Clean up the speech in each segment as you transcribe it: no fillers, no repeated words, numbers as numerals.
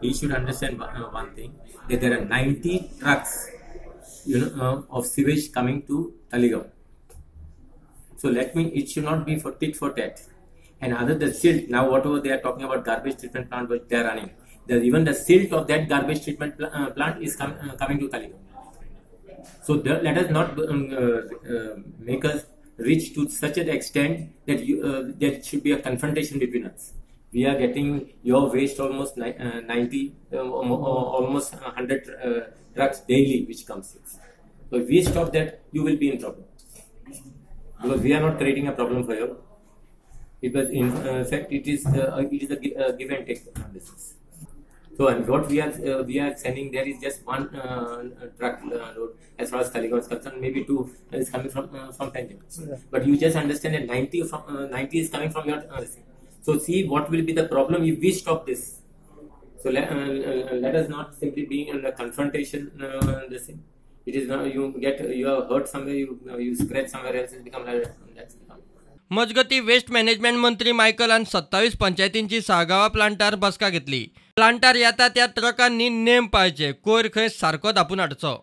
He should understand one thing, that there are 90 trucks, you know, of sewage coming to Taleigao. So let me, it should not be for tit for tat. And other the silt, now whatever they are talking about garbage treatment plant which they are running, even the silt of that garbage treatment plant is coming to Taleigao. So let us not make us reach to such an extent that there should be a confrontation between us. We are getting your waste almost 90, almost 100 trucks daily which comes in. So if we stop that, you will be in trouble. Because we are not creating a problem for you. Because in fact, it is a give and take business. So and what we are sending there is just one truck load as far as Taleigao is concerned, maybe two is coming from Panjim. Yeah. But you just understand that 90 is coming from your thing. So see what will be the problem if we stop this. So let us not simply be in a confrontation. This thing. It is not, you are hurt somewhere, you scratch somewhere else, it become like that. मजगती waste management मंत्री मायकलान 27 पंचायतींची साळगांवा प्लांटार बसका घेतली. प्लांटार येता त्या ट्रकांनी नेम पाळचे, कोयर खंय सारको धापून हाडचो.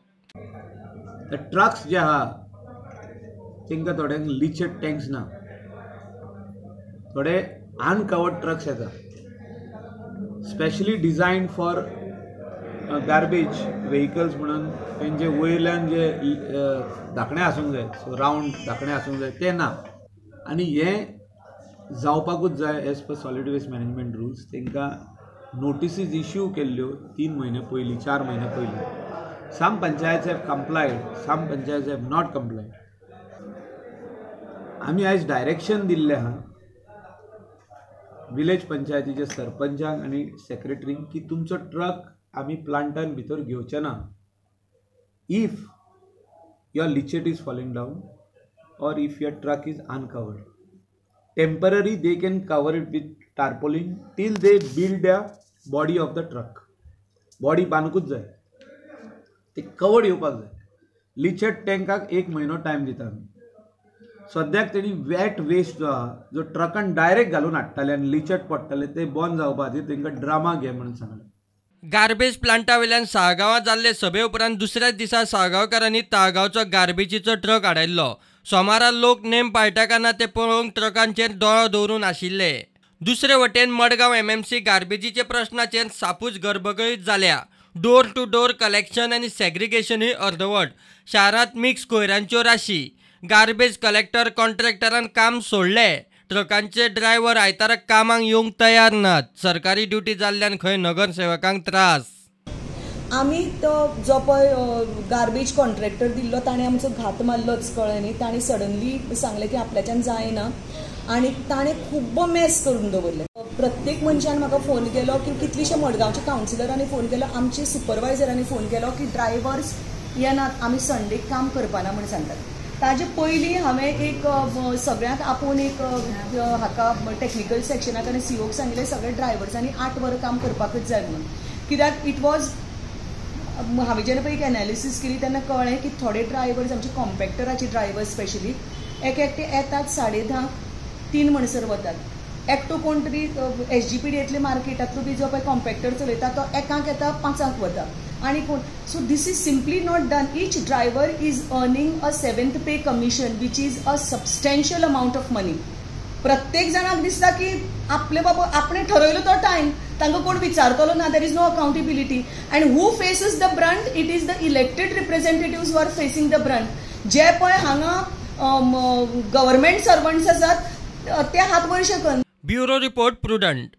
ट्रक्स जे आहा तांकां थोड्यांक लिचेट टँक्स ना, थोडे अनकवर्ड ट्रक्स येता, specially designed for garbage vehicles म्हणून तेंचे वयल्यान जे धाकणे आसूंक जाय, सो रावंड धाकणे आसूंक जाय, ते ना. आनी हें जावपाकूच जाय as per solid waste management rules. तांकां नोटिसीज इश्यू केल्ल्यो 3 म्हयने पयलीं, 4 म्हयने पयलीं. Some panchayats have complied, some panchayats have not complied. आमी आयज डायरेक्शन दिल्लें आहा विलेज पंचायतीच्या सरपंचांक आनी सेक्रेटरींक की तुमचो ट्रक आमी प्लांटान भितर घेवचे ना if your leachate is falling down or if your truck is uncovered. Temporary they can cover it with tarpaulin till they build the body of the truck. Body बांदूंकूच जाय, ते कवर्ड येवपाक जाय. लिचेट टँकाक 1 म्हयनो टायम दिता आमी. सद्याक तेणी वेट वेस्ट जो आहा जो ट्रकान डायरेक्ट घालून हाडटाले आनी लिचेट पडटाले ते बंद जावपा खातीर तांकां ड्रामा घे म्हणून सांगलें. गार्बेज प्लांटा वयल्यान साळगांवां जाल्ले सभे उपरांत दुसऱ्याच दिसा साळगांवकारांनी ताळगांवचो गार्बेजीचो ट्रक आडायल्लो. सोमारा लोक नेम पाळटा काय ना ते पळोवंक ट्रकांचेर दोळो दवरून आशिल्ले. दुसरे वटेन मडगांव एमएमसी गार्बेजीच्या प्रश्नाचेर सापूच गर्भगळीत जाल्या. डोर टू डोर कलेक्शन आनी सेग्रिगेशनूय अर्दवट. शारांत मिक्स कोयरांच्यो राशी. गार्बेज कलेक्टर कॉन्ट्रॅक्टरान काम सोडलें. ट्रकांचे ड्रायव्हर आयतारा कामाक येवंक तयार नात. सरकारी ड्युटी जाल्ल्यान खंय नगरसेवकांक त्रास. आमी तो जो पळय गार्बेज कॉन्ट्रॅक्टर दिल्लो ताणें आमचो घात मारलोच, कळ्ळें न्ही. ताणें सडनली सांगलें की आपल्याच्यान जायना आनी ताणें खूब्ब मॅस करून दवरलें. प्रत्येक मनशान म्हाका फोन केलो की कितलेशे मडगांवच्या कावन्सिलरांनी फोन केलो, आमचे सुपरवायझरांनी फोन केलो की ड्रायव्हर्स येनात, आमी संडेक काम करपाना म्हूण सांगतात. ताजे पयलीं हांवें एक सगळ्यांक आपोवन एक हाका टॅक्निकल सेक्शनाक आनी सीओक सांगिल्लें सगळे ड्रायव्हर्सांनी 8 वरां काम करपाकूच जाय म्हणून. कित्याक it was हांवें जेन्ना पळय एक एनालिसीस केली तेन्ना कळ्ळें की थोडे ड्रायव्हर्स आमचे कॉम्पॅक्टराचे ड्रायव्हर्स स्पेशली एक एकटे येतात 10:30 3 म्हणसर वतात. एकटो कोण तरी SGPD मार्केटांतलो बी जो पळय कॉम्पॅक्टर चलयता तो 1 येता 5 वता आनी कोण. So this is simply not done. Each driver is earning a 7th pay commission which is a substantial amount of money. प्रत्येक जाणाक दिसता की आपले बाबा आपणे ठरयलो तो टायम, तांकां कोण विचारतलो ना. There is no accountability and who faces the brunt? It is the elected representatives who are facing the brunt. जे पळय हांगा गव्हर्मेंट सर्वंट्स आसात ते हात वयर शकन. Bureau report, Prudent.